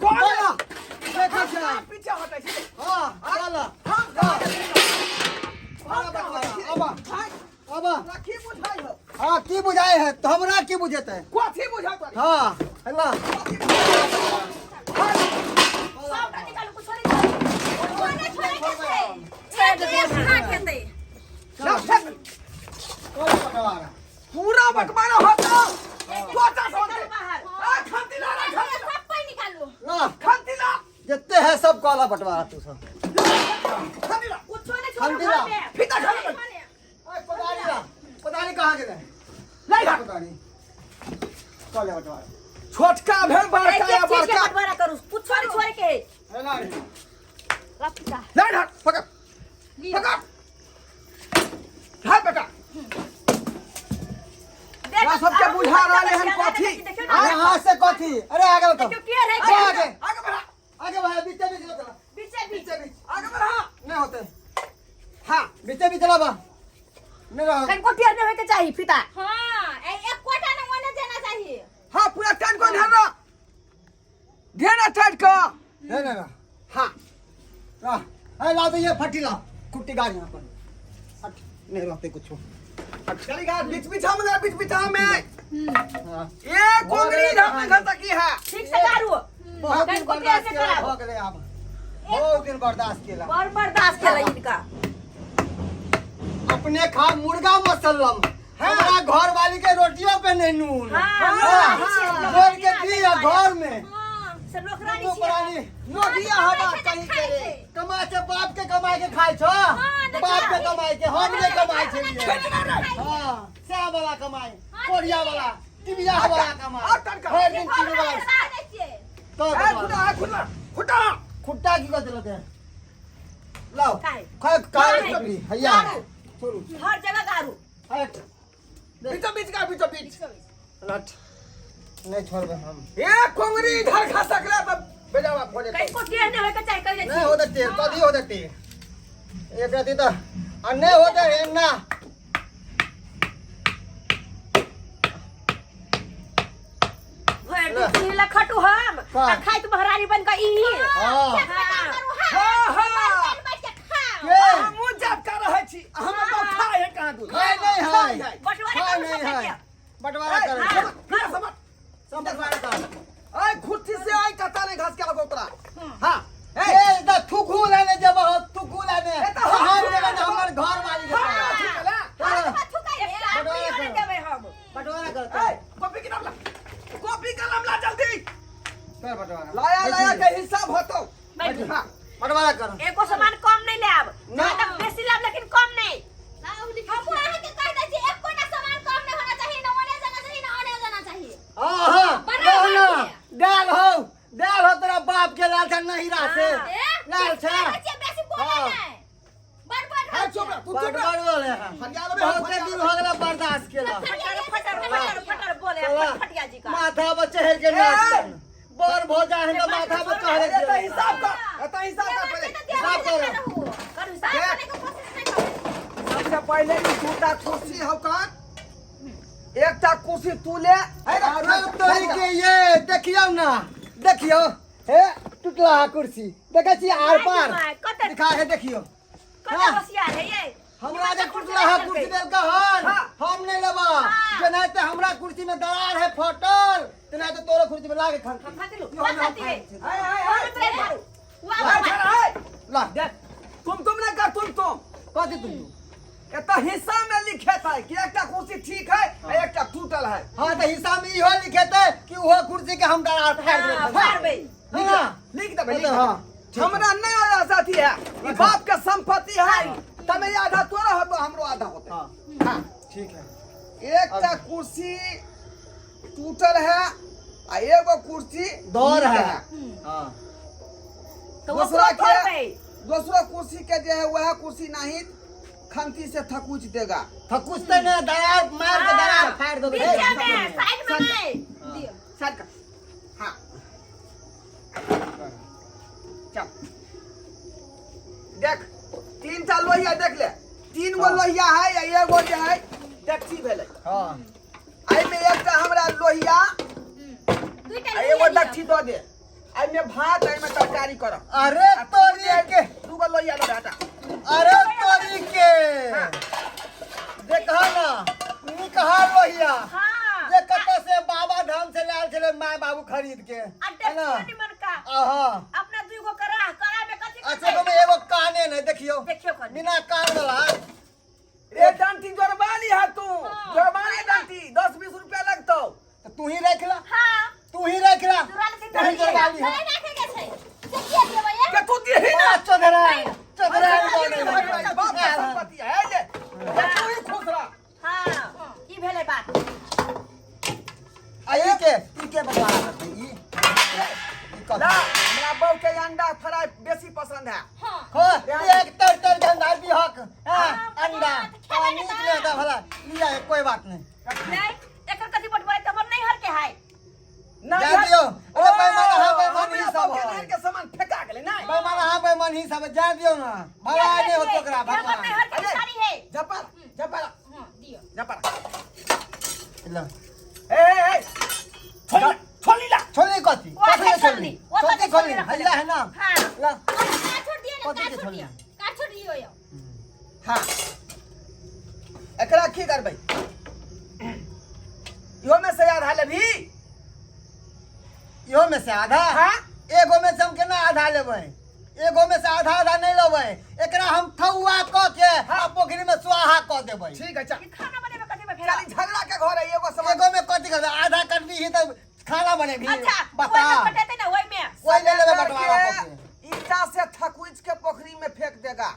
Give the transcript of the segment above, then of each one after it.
कॉला देखै हम छै कहाँ पीछे हटै छी हाँ कॉला हम कहाँ हम कहाँ आबा हटै छी? आबा हाय, आबा तोरा की बुझाइ हौ हाँ की बुझाए है तो हमरा की बुझेते कथी बुझाइ तोरा हाँ हेला सबटा निकालू कुछो नहीं छोड़ू। कोने छोड़े के छै एक एक खा खेतै ला, फेंक। कॉला बटवारा पूरा बंटवारा होतो सोचा सोच निकालू बाहर। आ खंती ला रे खंती ला सब पे निकालू ला खंती ला जितने है सब कॉला बटवारा तू सब खंती ला कुछो नहीं छोड़ू खंती घर ला। में। फीता खा ले ओए कोदारी ला कोदारी कहाँ गेलै ले इधर। कोदारी कॉला बटवारा छोटका भेल एक बड़का एक या चीज के बड़का बंटवारा करू कुछो नहीं छोड़े के है। हेला रे ला फीता। ले इधर पकड़ लियो। पकड़ हाय बेटा देख, तोरा सबके आब बुझा रहले हन देखियौ, कथी? देखियौ अरे ना, हाथ से कथी अरे आगे बताओ देखियौ के रहे आगे आगे आगे बढ़ा आगे भाई बीचे बीच चला बीचे बीच बीचे बीच आगे बढ़ा नहीं होते हाँ बीचे बीच चला बा नहीं रहो कनको टेढ़ नहीं होय के चाही फीता हां ए एक कोटा न ओने जाना चाहिए हाँ पूरा टाइम को ध्यान रख ध्यान टाइट का नहीं नहीं रहो हाँ रह अरे ला दो ये फटी ला कुट्टी गाड़ यहाँ पर हट नहीं रहते कुछ चली गा बीच बीच में ना बीच बीच में हाँ ये कोंगरी इधर में घर तक ही है ठीक से गारू बहुत दिन कनको टेढ़ बर्दाश्त से केला कराबो हो गेलै आब बहुत दिन बर्दाश्त केला बड़ बर्दाश्त केला इनका अपने खा मुर्गा मसल्लम हमरा घर वाली के रोटियों पे नहीं नून हाँ, हाँ, नौकरानी छियै, जोड़ के नौकरानी दिया घर में हां से नौकरानी दुनू छियै प्राणी नोकिया हवा कहीं के रे कमा के बाप के कमाए के खाइ छो बाप के कमाए के हम नहीं कमाए छलियै हाँ सएह वाला कमाए कोरिया वाला टिबिया वाला कमाए आ, टनका। भरि दिन टीवी वाला तो ए खुदा ए खुदा खुदा खुट्टा की कर देलकै लाओ काहे? खा काहे काहे? टोकरी हैया गारू। छोड़ू हर जगह गारू हट बीचो बीच का बीचो बीच लट नहीं छोड़बे हम ए कोंगरी इधर खा सकला तब बेजावा खोजे कहीं को टेढ़ नहीं होय के चाही कहि नहीं होते टेर कभी होते टेर एक राती तो आ नहीं होते है ना भरि दिन चूल्हा खटू हम का? आ खाइत महारानी बन के ई हाँ हाँ हाँ के हमहूँ जात कर रहै छी हम तो खाए है कहाँ दूध खाए नहीं है बंटवारा खाए करू नहीं सबके है बंटवारा ए, कर हाँ। फिर समझ सब बंटवारा कर ए खुर्ची से आई कता नहीं घास के लगो तोरा हां ए ए द थुकू लाने जब हो थुकू लाने ए, तो हम हम थुकू देबै लाने। हमर घर वाली के हाँ, ठीक है ला। हाँ, एकटा बंटवारा अपनियो नहि करू। देबै हम बंटवारा कर ए कॉपी किताब ला कॉपी कलम ला जल्दी कर बंटवारा लाया लाया के हिसाब होतो बैठू। हां बंटवारा कर एको सामान कम नहीं लाब ना। जहाँ तक बेसी लाब लेकिन कम नहीं हमहूँ अहाँके कहि दै छी एको सामान कम नहि होना चाहिए न ओने जाना चाहिए न ओने जाना चाहिए हाँ हाँ बराबर रहना है। दाल हो दाल हो तेरा बाप के लाल था नहीं रहा से ए, लाल ठीक छा कहै छियै, बेसी बोले हाँ। नहि। बड़ बड़ ए चुप रह तू बड़ चुप रह बड़ बोले हैं फरियाद में बहुत दिन हो गया बर्दाश्त केला फटर फटर फटर फटर बोले चला। फटिया जी का माथा पर चढ़ के नाच बड़ भोजा है तो माथा पर चढ़ ए के तो हिसाब कर ए तो हिसाब कर पहले हिसाब करो। करू हिसाब। करने के कोशिश नहि करू। सबसे पहले ई दूटा कुर्सी हौ कर एकटा कुर्सी तू ले अरे तोरी के ये देखियो ना देखियो हे टूटला है कुर्सी देखै छी आर पार माय, कते दिखा के देखियो कते हाँ। होशियार है ये हमरा जे टूटला है कुर्सी देलका हन हाँ। हम नहीं लेबा हाँ। जेनाहिते हमरा कुर्सी में दरार है फटल तेनाहिते तोरो कुर्सी में लागे खन हम खातिर लू यो हम खातिर खाइ छी। आय आय हम आय तोरे मारू वाह आय वाह आय ला देख तुम तुम ने कर तुम तुम कथी तुम एतऽ हिस्सा में लिखेतै कि एकटा कुर्सी ठीक है आ एकटा टूटल है हाँ तो हिस्सा में इहो लिखेतै कि ओहो कुर्सी के हम दरार फाड़ देबै हाँ, फाड़बै। लिख ना लिख देबै लिख हाँ, देबै। ठीक है। हमरा नहि आया अथी है ई बाप के संपत्ति है तमे आधा तोरा होतो हमरो आधा होते हाँ हाँ ठीक है एकटा कुर्सी टूटल है आ एगो कुर्सी दौर नीक है हाँ तो दूसरा ओकरो के तोड़बै दूसरा कुर्सी के जे है वह कुर्सी नहीं खंती से थकुच देगा थकुचते ने दरार मार के दरार फाड़ देबै बीचे में साइड में नहीं दियौ। साइड कर हाँ चल देख तीन टा लोहिया देख ले तीन गो हाँ। लोहिया है या एगो जे है डेक्ची भेलै हाँ एहिमे एकटा हमरा लोहिया दुइटा आ एगो लोहिया डेक्ची दऽ दे एहिमे भात, एहिमे तरकारी करब। अरे तोरी के, दूगो लोहिया लऽ हटा। अरे तोरी के, देखा ना निकहा लोहिया। हाँ। जे कतऽ से बाबा धाम से लायल छलै माय बाबू खरीद के। आ है ना? देखियो निमन का। आहा। अपना दुई गो करा करा में कथी अच्छा करबै? तो एगो काने नहीं, देखियो। देखियो कनी। बिना कान वाला। रे डंटी जोड़बा ली है तू। हाँ। जोड़बा ले डंटी, 10-20 रुपया लगतौ। तो तू ही रख ला। हाँ। तू ही रख ला। जोड़ा लेथिन। तू ही जोड़वा ली। नहीं रखे के छै से, किया देबै ये? के तू दिही ना। चौधरा चौधरा। बाप के संपत्ति है जे, तू ही खुश रह। हाँ, ई भेलै बात। आ ई के बता ई ई कथी? ला, हमरा बहू के अंडा फ्राई बेसी पसंद है। हाँ। खो एक तर तर गंधा बिहक। हाँ, अंडा। हाँ, तऽ हाँ, खेबै ने नीक तऽ। नहीं होता भला लिया, कोई बात नहीं। नहीं, एकर कथी बटबै? तऽ हमर नैहर के है। नहीं। जा दियो। अरे बेईमान, हाँ, बेईमान ही हमरा सब बहू के है। नैहर के सामान फेंका गेलै नहीं। बेईमान, हाँ, बेईमान ही सब है। जा दियो ना, भला नहीं होतो ओकरा। हमर भगवान। नैहर के निशानी है। झपर झपर। हाँ, दियौ। झपर। ला। ए ए ए, छोली छोली ला। छोली कथी? वो कथी है के छोली? छोलनी, वो छोली कथी खोली छोलनी रखले? हल्ला है ना। हाँ। ला। और का छोड़ दियो ना। कथी का के छोड़ छोलनी? दियो, का छोड़ दियो यो? हाँ, एकरा की करबै? इहो में से आधा लेबही? इहो में से आधा? हाँ। एगो में से हम केना आधा लेबै? एगो में से आधा आधा नहीं लेबै। एकरा हम थौआ क के आ पोखरी में स्वाहा क देबै। ठीक है, चल। ई खाना बनेबै कथी में फेर? चल, ई झगड़ा के घर है, एगो सामान। एगो में कथी करबै? आधा कटबी ही तऽ खाना बनेबही? अच्छा। बता। ओहि में कटेतै ना, ओहि में। ओहि ले लेबै बंटवारा क के। ईटा से थकुच के पोखरी में फेंक देगा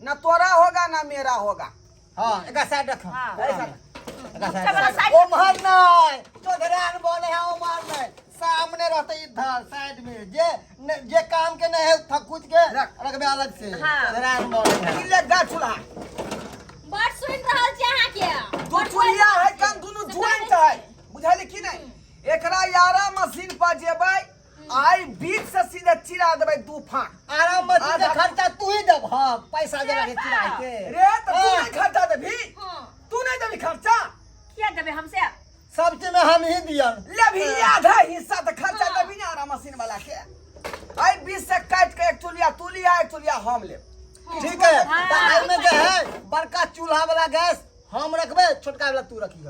ना, तोरा होगा ना मेरा होगा। हाँ, एकरा साइड रख। हाँ। एकरा साइड सबरा रख। साइड। ओम्हर नहीं, चौधरान बोले है, ओम्हर नहीं, सामने रहते इधर साइड में। जे जे काम के नहीं है थकुच के रख। रखबे अलग से। हाँ। चौधरान बोले है। ई ले गा चूल्हा। बड़ सुनि रहल छी अहाँके। दू चूल्हा है कन, दुनू ज्वाइंट है, बुझली कि नहीं? एकरा यारा मशीन पर जेबै, आई बीच से सीधे चिरा देबै दू फांक। आराम मशीन के आधा- खर्चा तू ही देब? हाँ, पैसा देबा के चिराय के। रे, तो तू हाँ। नहीं खर्चा देबही? हाँ। तू नहीं देबही खर्चा? किया देबै हमसे? सब चीज में हम ही दियन। लेबही आधा हिस्सा तऽ खर्चा देबही ने आरा मशीन वाला के? आई बीच से काटि के एक चूल्हा तू लिया, एक चूल्हा हम लेब। ठीक है। हाँ। तऽ एहिमे जे है बड़का चूल्हा वाला गैस हम रखबै, छोटका वाला तू रखिह।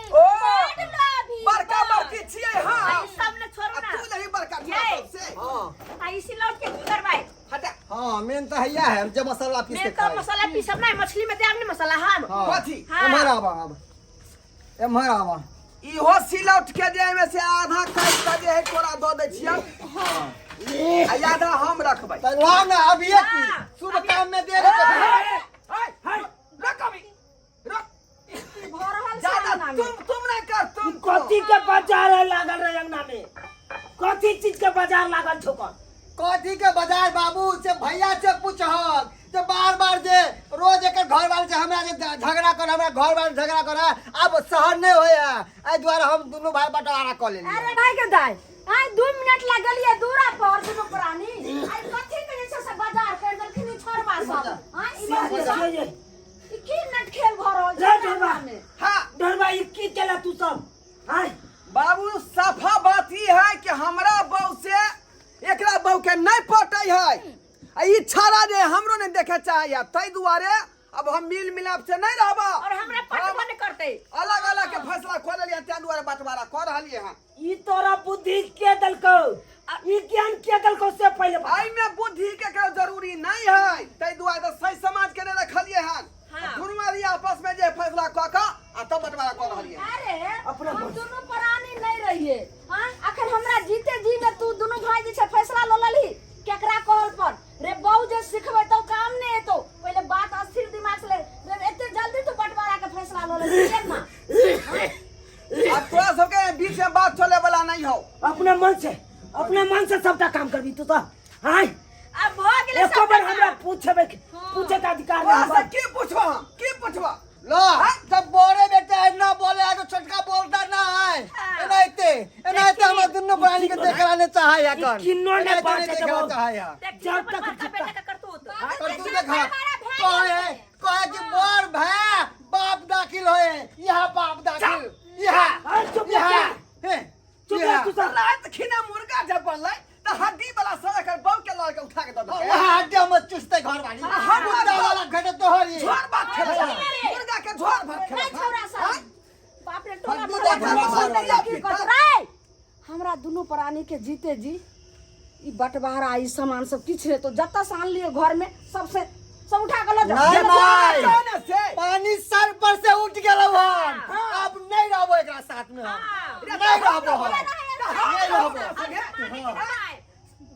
ओ बड़ लोभी, बड़का बड़। बड़की छियै। हाँ। आ ई सब ने छोड़ू आ ना। तू नहीं बड़का चूल्हा ये। सबसे। हाँ। आ इसी लौट के की करबै? हटा। हाँ, मेन तऽ हैया है जे मसाला पीस के मैं तो खाइ। मसाला पीसब नहीं, मछली में देब नहीं मसाला हम। हाँ। कथी? हाँ। एम्हर आबा, आब एम्हर आबा। इहो सिलौट के जे एहिमे से आधा काटि के जे है तोरा दऽ दै छियौ आ आधा हम रखबै। तऽ ला ना अभिये की। हाँ, शुभ अभिये। काम में दे रे। हाय, रख अभी, रख। भऽ रहल छै ज्यादा अंगना में। तुम नहीं कर तुम। कथी के बाजार है लागल रहे अंगना में? कथी चीज के बाजार लागल छौ कौन? कथी के बाजार बाबू, से भैया से पूछहक जे बार बार जे रोज एकर घर वाले से हमरा जे झगड़ा कर, हमरा घर वाले झगड़ा कर, अब सहन नहीं होया, एहि दुआरे हम दुनू भाई बंटवारा कऽ लेलियै। अरे भाई के दाई, आइ 2 मिनट लागलियै दूरा पर दुनू प्राणी, आइ कथी के जे छै से बाजार कर देलखिन ई छोड़बा सब। आइ ई बात देखियो जे। ई की नट खेल भऽ रहल रे छै ढोरबा। अंगना में? हाँ। डरबा, ई की केला तू सब आय? बाबू, सफा बात ई है कि हमरा बहू से एकरा बहू के नहीं पटै है आ ई छाड़ा जे हमरो नहीं देखे चाहे, ताहि दुआरे अब हम मिल मिलाप से नहीं रहब। और हमरा पटबो नहीं करतै। अलग अलग के फैसला कऽ लेलियै, ताहि दुआरे बंटवारा कऽ रहलियै हन। ई तोरा बुद्धि के देलकौ, ई ज्ञान के देलकौ, से पहिले बता। एहिमे बुद्धि के केओ जरूरी नहीं है, ताहि दुआरे तऽ सही समाज के नहीं रखलियै हन। हाँ। दुनू आदमी आपस में जे फैसला कऽ कऽ आ तब बंटवारा कऽ रहलियै हन। अरे अपना हम बोल। दुनू प्राणी नहीं रहिए। हाँ, अखन हमरा जीते जी में तू दुनू भाई जे छै फैसला ल लेलही केकरा कहल पर? रे बहू, जे सिखबै तो काम नहीं एतो। पहिले बात अस्थिर दिमाग से ले रे, एते जल्दी तू बंटवारा के फैसला ल लेलही केना? अब तोरा सबके बीच में बात चले वाला नहीं हो। अपना मन से सबटा काम करबी तू तो आय? अब भऽ गेलै एको सबटा बार हमरा काम। पूछबे पूछे के अधिकार तोरा नहीं से बा। की पूछबा हम, की पूछबा? लो, जब बड़े बेटा है ना बोले है तो छोटका बोलता ना है। हाँ। एनाहिते एनाहिते हमरा दुनू प्राणी के देखला नहीं चाहे है कन। किन्नो ने एनाहिते बात नहीं है देखला जब- चाहे है। देखी जब अपन तक बड़का जितना- बेटा के करतूत। पर तू देखा बंटवारा भए कहे गेल। कहे कि बड़ भाई बाप दाखिल होए, यहाँ बाप दाखिल, यहाँ। अरे चुप रह यहाँ जा। हे, चुप रह यहाँ। तू सब। रात खिना मुर्गा जब बनलै। कनी के जीते जी ई बंटवारा ई सामान सब किछु नहि तो जतऽ से आनलियै घर में सबसे सब उठा के लऽ जाओ नहीं माय जाओ ने से पानी सर पर से उठ गेल हन अब नहीं रहबो एकरा साथ में हम नहीं रहबो हम नहीं रहबो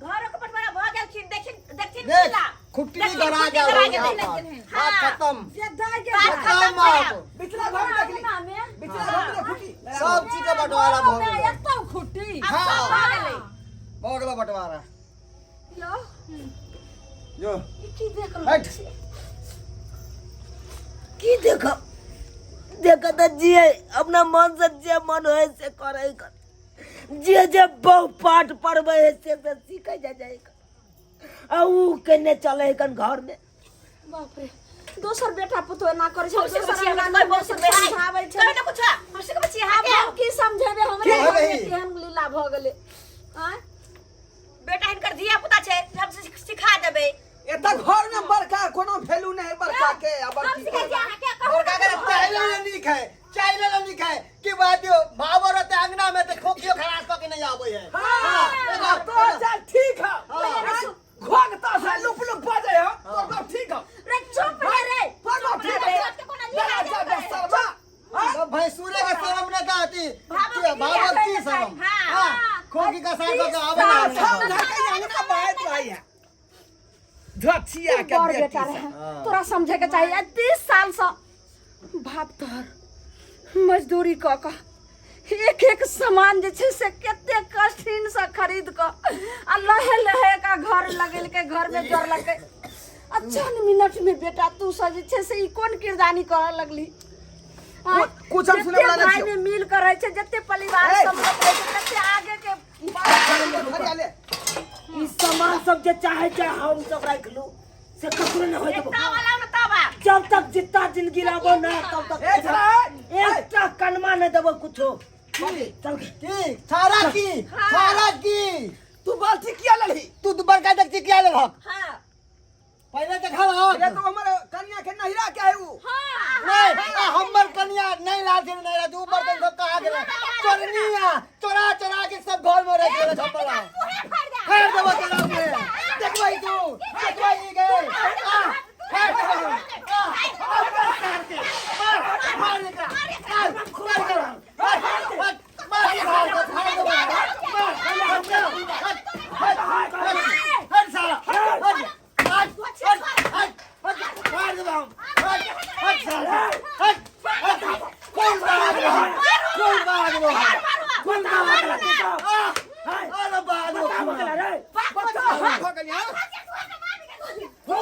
घरों के बंटवारा भऽ गेलखिन देखिन देखिन देख मिला खुट्टी देखिन, गड़ा खुट्टी गेल गड़ा हो यहाँ गेल। पर। हाँ। बात खत्म जे दाय के बात खत्म खत्म अब बिचला घर में देखली अंगना में बिचला घर में खुटी सब चीज के बंटवारा भऽ घरो में गेल एतौ खुट्टी अब सब भऽ गेलै भऽ गेलो बंटवारा यौ जो ई की देख रहल हट। छी की देख देख तऽ जिए अपना मन से जे मन होय से करे कर जे जे बहु पाठ पढ़बै है से से सीखे जा जाए आ ऊ केने चले है कन घर में बाप रे दोसर बेटा पुतोह एना करै छै हम सिखबै दोसर छियै, अंगना हमरा में कोइ दोसर बहुत समझाबै छै कहि ने कुछ हम सिखबै छियै आब अहाँके हम की समझेबै हमरे की घरमे भेलै? केहन लीला भऽ गेलै आँय बेटा हिनकर धिया पुता छै हम सिखा देबै एतऽ घर में बड़का कोनो वैल्यू नहीं है बड़का के आ हम बड़की सिखै के। छियै अहाँके कहू बड़का के चाहे ले नीक है चाहे ले नीक है कि बात दियो भावो रहते अंगना में तो खोखियो खराश कऽ के नहीं आबै है हाँ, तो चल ठीक है हाँ। घोग तो से लुप लुप बजे हो तो बाप ठीक है रे चुप रे रे पर बाप ठीक है के कोनो लीला चल चल सरवा हाँ? तो भैंसुरे के शरम न आती भावो के भावो की की शरम हाँ। हाँ खोखी का साथ कऽ के आबै ना अच्छा उठा के अंगना बहत रही है धथिया के बड़ बेटी बेटा से। रहे तोरा समझे के चाहिए 30 साल से बाप तोहर मजदूरी कऽ कऽ एक एक सामान जे छै से कते कठिन से खरीद कऽ आ लहे लहे का घर लगेलकै घर में जोड़लकै आ चंद मिनट में बेटा तू सब जे छै से ई कोन किरदानी करऽ लगली आँय? कुछ हम सुनै वला जते नहि भाई छियौ। में मिल कर रहै छै जते परिवार ए! सब लोग रहै छै तते आगे के बात हरिया ले ई सामान सब जे चाहे छै हम सब राख लू से ककरो नहीं होय देबो एकटा वाला ने तबा जब तक जितना जिंदगी रहबो ना तब तक ए छड़ा ए, एकटा कनमा नहीं देबो कुछो चल की छाड़ा की छाड़ा की तू बाल्टी किया ललही तू तू बड़का देखती किया लेलहक हां पहिले देखलहक रे तो हमर कन्या के नहिरा के है ऊ नहीं आ हमर कन्या नहीं लाल छै नहीं लाल ऊ बर्तन सब कहाँ गेलै चोरनिया चोरा चोरा के सब घर में रख गेलै झपला मुहे फाड़ दे फाड़ देबो तोरा मुहे देखबै तू देखबै ई गे आ फाड़ देबो आ मार के मार मार एकरा मार मार एकरा मार मार मार मार फाड़ देबो मार हट हट हट हट साला हट हट हट हट हट मार देबो हम हट हट साला हट हट कौन मार देबो हम कौन मार देबो हम कौन बाबा कला तू सब आ अरे बाबू बाबा कला रे बच्चा हो गेल हां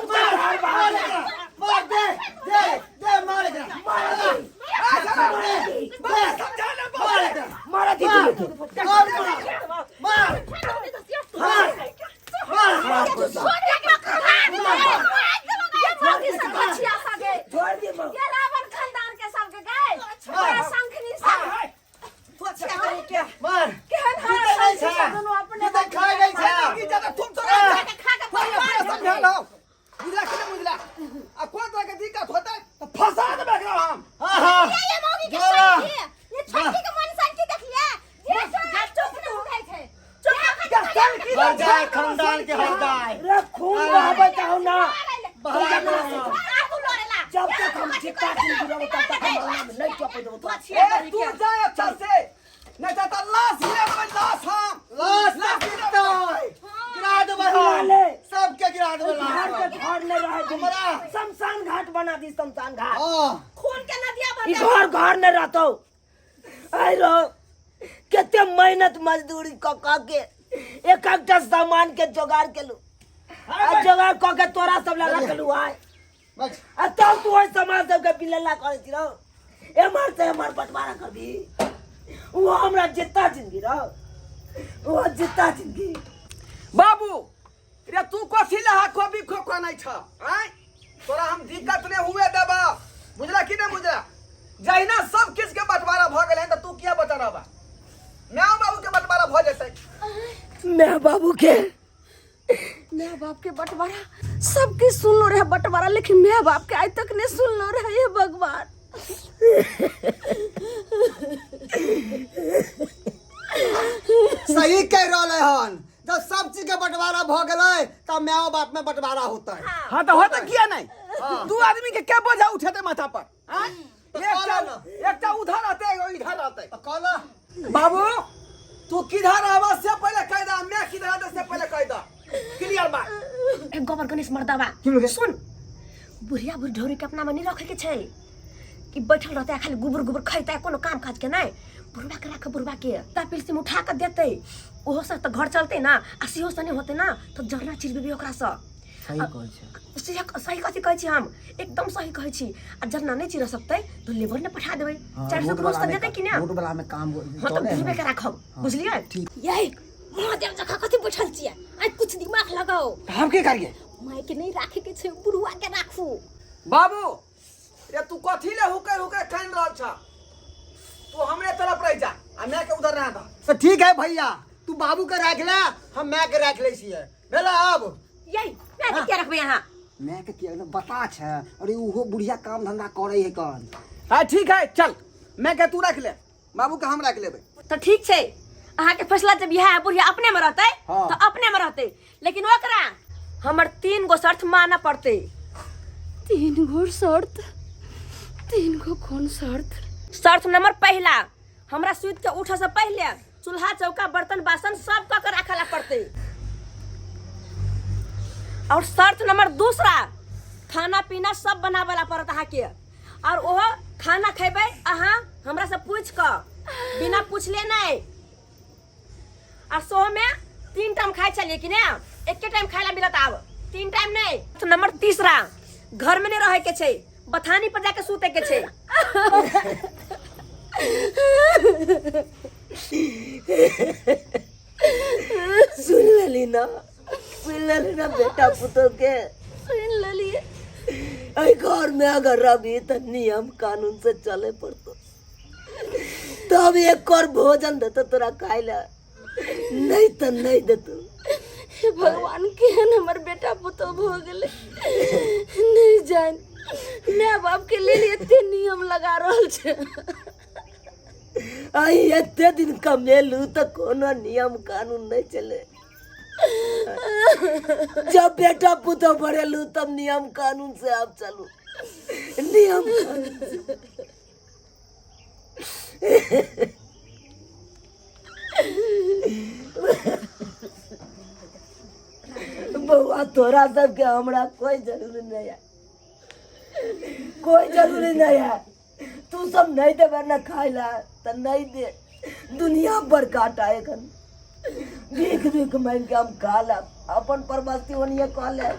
मार मार एकरा मार दे दे दे मार एकरा मार दे दे समझा ले मार एकरा मारा दी तू मार मार मार मार छोड़ दी माँ ये रावण खानदान के सबके गए बड़ा शंखनी सब मार केहन जीते हाल नहीं छै छै दुनू अपने जीते खाइ नहीं छै की ज्यादा तुम तो रह समझा लो बुझला कि नहीं बुझला आ कोन तरह के दिक्कत होतै तो फंसा देबै एकरा हम हां हां ये मौगी के जोरा। संकी ये छठी के मन संकी देखलिए जे चुप न उठै छै चुप हर जाए खानदान के हर जाए रे खून बहाबै त ना बहा देबो। जब तक हम जितना जिंदगी रहबो तब तक हम अंगना में नहीं टपे देबो तोरा। ए तू जा अच्छा से नहीं तो लाश हिला देबै लाश हम लाश ना गिरतै गिरा देबै गिरा हम ले। सबके गिरा देबै घर लाश के घर नहीं रहे दी। हमरा। शमशान घाट बना दी शमशान घाट हां खून के नदिया ई घर घर नहीं रहतो आइ रहो कते मेहनत मजदूरी क क के एक एकटा सामान के जोगाड़ केलू आ जोगाड़ क के तोरा सब लगा रखलू आय बस आ तब तू ओहि सामान सबके बिलेला करै छी रहो एम्हर से एम्हर बंटवारा करबी वो हमरा जितना जिंदगी रहो वो जितना जिंदगी बाबू रे तू कथी लहा कोबी खोखो नहीं छ आय तोरा हम दिक्कत नहीं हुए देबा बुझला कि नहीं बुझला जहिना सब किछ के बंटवारा भ गेलै त तू किया बचा रहबा माय बाबू के बंटवारा भ जेतै मैं बाबू के माय बाप के बंटवारा सबके सुनलो रहे बंटवारा लेकिन माय बाप के आज तक नहीं सुनलो रहे हे भगवान सही कह रहले हन। जब सब चीज के बंटवारा भ गेलै तब माय बाप में बंटवारा होतै। हाँ तो होता किया नहीं? दू आदमी के क्या बोझा उठेते माथा पर? हाँ? तो एकटा कहला ना। एकटा उधर रहते, एगो इधर रहते। तो कहला बाबू तू किधर रहबा से पहले कह दा, मैं किधर रहता से पहले कह दा, क्लियर बात। ए गोबर गणेश मर्दावा, सुन, बुढ़िया बुढ़ ढौरी के अपना में नहीं रखे के छै कि बैठल रहते खाली गोबर गोबर खैते, कोनो काम काज के नहीं। बुढ़वा के राख, बुढ़वा के ता पिलसी में उठा के देते, ओहो से तो घर चलते ना, आ सेहो से नहीं होते ना तो जरना चिरबेबी ओकरा से। सही कहै छै। सही, सही कथी कहै छी हम? एकदम सही कहै छी। आ जरना नहीं चिर सकतै तो लेबर ने पठा देबै, 400 के रोज तऽ देतै कि ना? रोड वाला में काम। हाँ तऽ बुढ़बे के राखब, बुझलियै? ठीक। यही महादेव जखा कथी बैठल छियै? आइ कुछ दिमाग लगाओ। तऽ हम की करियै? माय के नहीं राखे के छै, बुढ़वा के राखू। बाबू रे, तू कथी ले हुके हुके कान रहल छ? तू हमरे तरफ रह जा आ मैं के उधर रह दा। तो ठीक है भैया, तू बाबू के राख ले, हम माय के राख लै छियै। भेला अब? यही मैं के किया रखबै अहाँ? माय के किया बता छै? अरे उहो बुढ़िया काम धंधा करे है कन। हाँ ठीक है, चल मैं के तू रख ले, बाबू के हम रख लेबै। तऽ ठीक छै, अहाँके फैसला जब इएह है, बुढ़िया अपने में रहतै। हाँ। तऽ अपने में रहतै, लेकिन ओकरा हमर 3 गो शर्त मानऽ पड़तै। 3 गो शर्त? 3 गो कोन शर्त? शर्त नंबर पहला, हमरा सुति के उठऽ से पहले चूल्हा चौका बर्तन बासन सब कऽ के राखऽ ला पड़तै। और शर्त नंबर दूसरा, खाना पीना सब बनाबऽ ला पड़त अहाँके, और ओहो खाना खेबै अहाँ हमरा से पूछि कऽ, बिना पूछले नहीं। आ सोह में 3 टाइम खाइ छलियै कि नहि? एके टाइम खाइ ला मिलत आब, 3 टाइम नहीं। तो नंबर तीसरा, घर में नहीं रहे के छै, बथानी पर जाके सुते के छै। सुन लेली ना, सुन लेली ना बेटा पुतोह के? सुन लेलिए। एहि घर में अगर रहबी तऽ नियम कानून से चले पड़तो, तब एक कर भोजन देतो तोरा खाय ला, नहीं तऽ नहीं देतो। हे भगवान, केहन हमर बेटा पुतोह भऽ गेलै नहीं जान, माय बाप के लेल एते नियम लगा रहल छै। आई एते दिन कमेलू तऽ कोनो नियम कानून नहीं चले, जब बेटा पुतोह बढ़ेलू तब नियम कानून से आप चलू, नियम कानून से। बौआ तोरा सबके हमरा कोई जरूरी नहीं है, कोई जरूरी नहीं है। तू सब नहीं देबे ना खाय ला तऽ नहीं दे, दुनिया पर काटा एखन भीख भीख मांगि के हम खा लेब, अपन परबस्ती ओनिये कऽ लेब,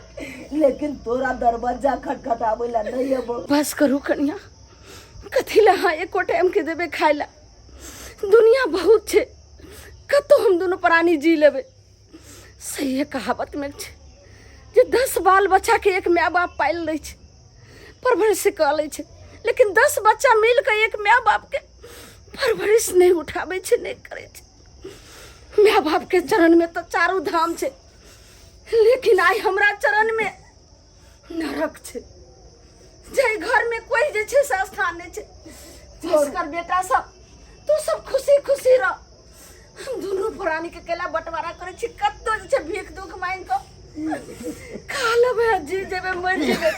लेकिन तोरा दरवाजा खटखटाबै ला नहीं अबो। बस करू कनिया, कथी ला अहाँ एको टाइम के देबै खाय ला? दुनिया बहुत छै, कतौ हम दुनू प्राणी जी लेबै। सही कहावत में छै जे 10 बाल बच्चा के एक माय बाप पालि लै छै, परवरिश कऽ लै छै, लेकिन 10 बच्चा मिल के एक माय बाप के परवरिश नहि उठाबै छै, नहि करै छै। माय बाप के चरण में तऽ चारू धाम छै, लेकिन आइ हमरा चरण में नरक छै। जाहि घर में कोई जे छै से स्थान नहि छै। बस कर बेटा सब, तू सब खुशी खुशी रह। हम दुनू प्राणी के केला बंटवारा करै छी, कतौ जे छै भीख दुख मांगि कऽ खा लेबै, जी जेबै, मरि जेबै,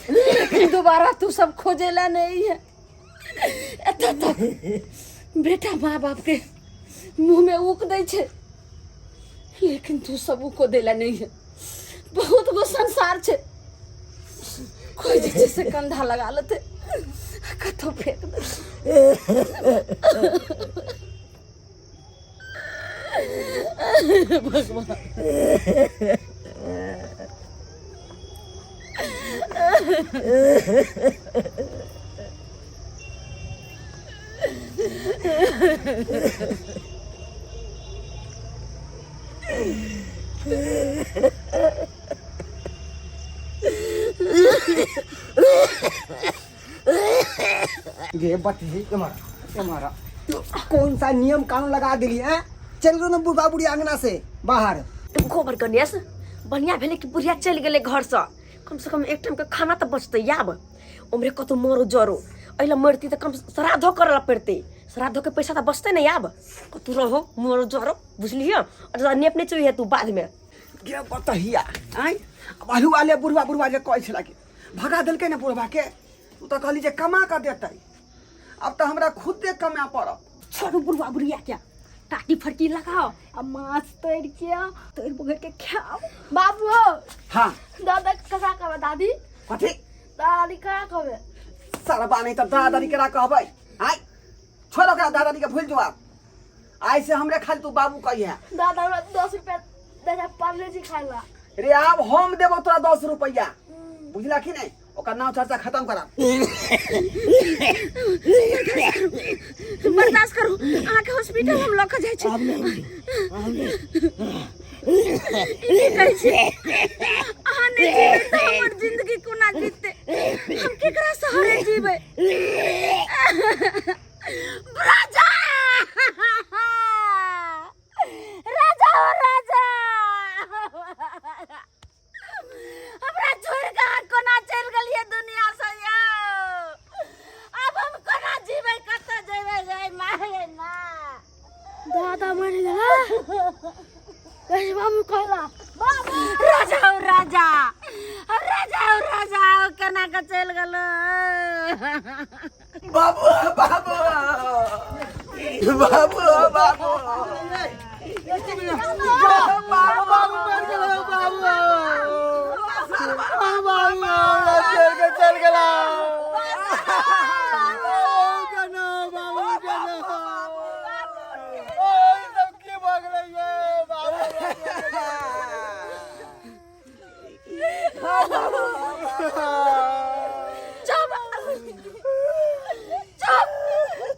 लेकिन दोबारा तू सब खोजे ला नहीं है। एतऽ तक बेटा माँ बाप के मुँह में ऊक दै छै, लेकिन तू सब ऊको देला नहीं है। बहुत गो संसार छै, कोई जे छै से कंधा लगा लेतै, कतौ फेंक देतै। भगवान। गे बती एमहर एमहर, कौन सा नियम कानून लगा दिली हैं? चल गो ना बुढ़ा बुढ़ी अंगना से बाहर। गोबर गणेश, बढ़िया भेलै कि बुढ़िया चलि गेलै घरसँ, कम से कम एक टाइम के खाना तऽ बचतै। आब उम्हरे कतौ मरो जरो एहि लए मरती तऽ कम श्राद्धो करऽ लए पड़तै। श्राद्धो के पैसा तऽ बचतै नहि आब। कतू रहो मोर जरो, बुझलियै? और नेप नहि चुही तू बादमे। गे बतहिया, आँय अल्हुआ ले बुढ़वा बुढ़वा जे कहै छला कि भगा देलकै ने बुढ़वा के, तू तऽ कहली जे कमा कऽ देतै, आब तऽ हमरा खुदे कमाए पड़त। छोड़ू बुढ़वा बुढ़िया के, टाटी फटकी लगाओ आ माछ तोड़ के तोड़ पकड़ के खाओ। बाबू। हाँ। दादा ककरा कहबै? दादी। कथी? दादी ककरा कहबै? सरबा नहीं तऽ दादा दादी केना कहबै? आँय छोड़ ओकरा, दादा दादी के भूल जो आब, आइ से हमरे खाली तू बाबू कहिहे। दादा हमरा 10 रुपया दे जा पार्ले जी खाए ला। रे आब हम देबो तोरा 10 रुपया, बुझला कि नहीं? ओकर नाम चर्चा खत्म करा। बर्दाश्त करू, अहाँके हॉस्पिटल हम लऽ कऽ जाइ छी। ई की कहै छी अहाँ? नहि जीबै तऽ हमर जिंदगी कोना जीतै? हम केकरा सहारे जीबै? राजा, राजा हो राजा, हमरा छोड़ के अहाँ कोना चलि गेलियै दुनिया से यौ? आब हम कोना जीबै, कतऽ जेबै? गे माय ना। दादा मरि गेला, कैसे बाबू कहला? राजा हो राजा, राजा हो राजा हो, केना के चलि गेलो? बाबू, बाबू, बाबू, बाबू, बाबू मर गेलो बाबू, बाबू चल के चल गेला। केना बाबू, केना? ओ ई सब की भऽ गेलै ये बाबू? चुप चुप,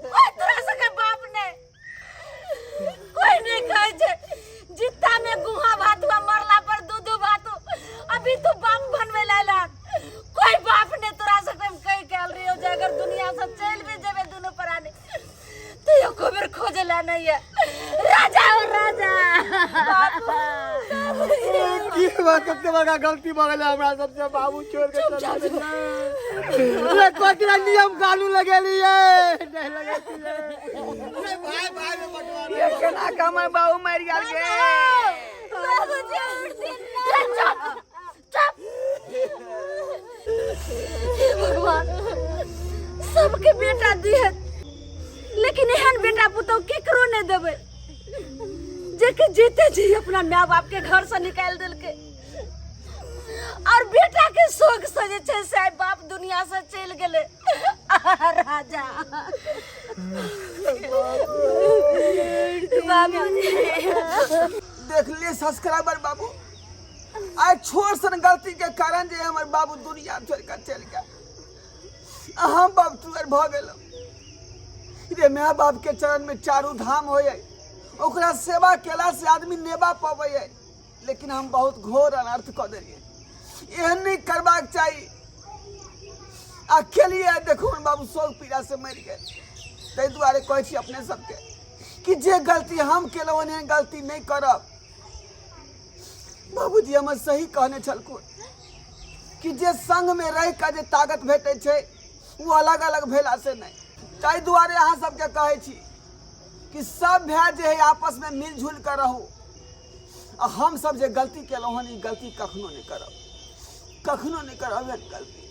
कोई तोरा सबके बाप नहि, कोई नहीं कहै छै। जित्ता में गुहा भातुआ, मरला पर दू दू भातु। अभी तू बाप बनबै ला अयलहक, कोई बाप नहीं तोरा सबके। हम कहि के आयल रहियौ जे अगर दुनिया से चलि भी जेबै दुनू प्राणी तो एको बेर खोजे ला नहीं है। राजा हो राजा। की बात, कते बड़का गलती भऽ गेलै हमरा सबसे, बाबू छोड़ के चल गेलै। रे कतना नियम कानून लगेलियै, नहीं लगेलियै भाई, भाई में बंटवारा। ये केना के हमर बाबू मरि गेल गे? बाबूजी उठथिन। चुप चुप। हे भगवान, सबके बेटा दिहे, लेकिन एहन बेटा पुतोह केकरो नहीं देबै जेके जीते जी अपना माय बाप के घर से निकालि देलकै और बेटा के शोक से जे छै से आइ बाप दुनिया से चलि गेलै। राजा बाबूजी। देखलिए सब्सक्राइबर बाबू, आइ छोट सन गलती के कारण जे हमर बाबू दुनिया छोड़ के चलि गेल, आ हम बाप टुअर भऽ गेलहुँ। रे माय बाप के चरण में चारू धाम होय, ओकरा सेवा केला से आदमी नेबा पबै है, लेकिन हम बहुत घोर अनर्थ कऽ देलियै। एहन नहि करबाक चाही आ केलिए। देखो बाबू शोक पीड़ा से मरि गेल। ताहि दुआरे कहै छी अपने सबके कि जे गलती हम केलहुँ एहन गलती नहि करब। बाबूजी हमर सही कहने छलखुन कि जे संग में रहि कऽ जे ताकत भेटै छै ओ अलग अलग भेला से नहि। ताहि दुआरे अहाँ सबके कहै छी कि सब भाय जे है आपस में मिलजुल कऽ रहू, आ हम सब जे गलती केलहुँ हन ई गलती कखनो नहि करब, कखनो नहि करब एहन गलती।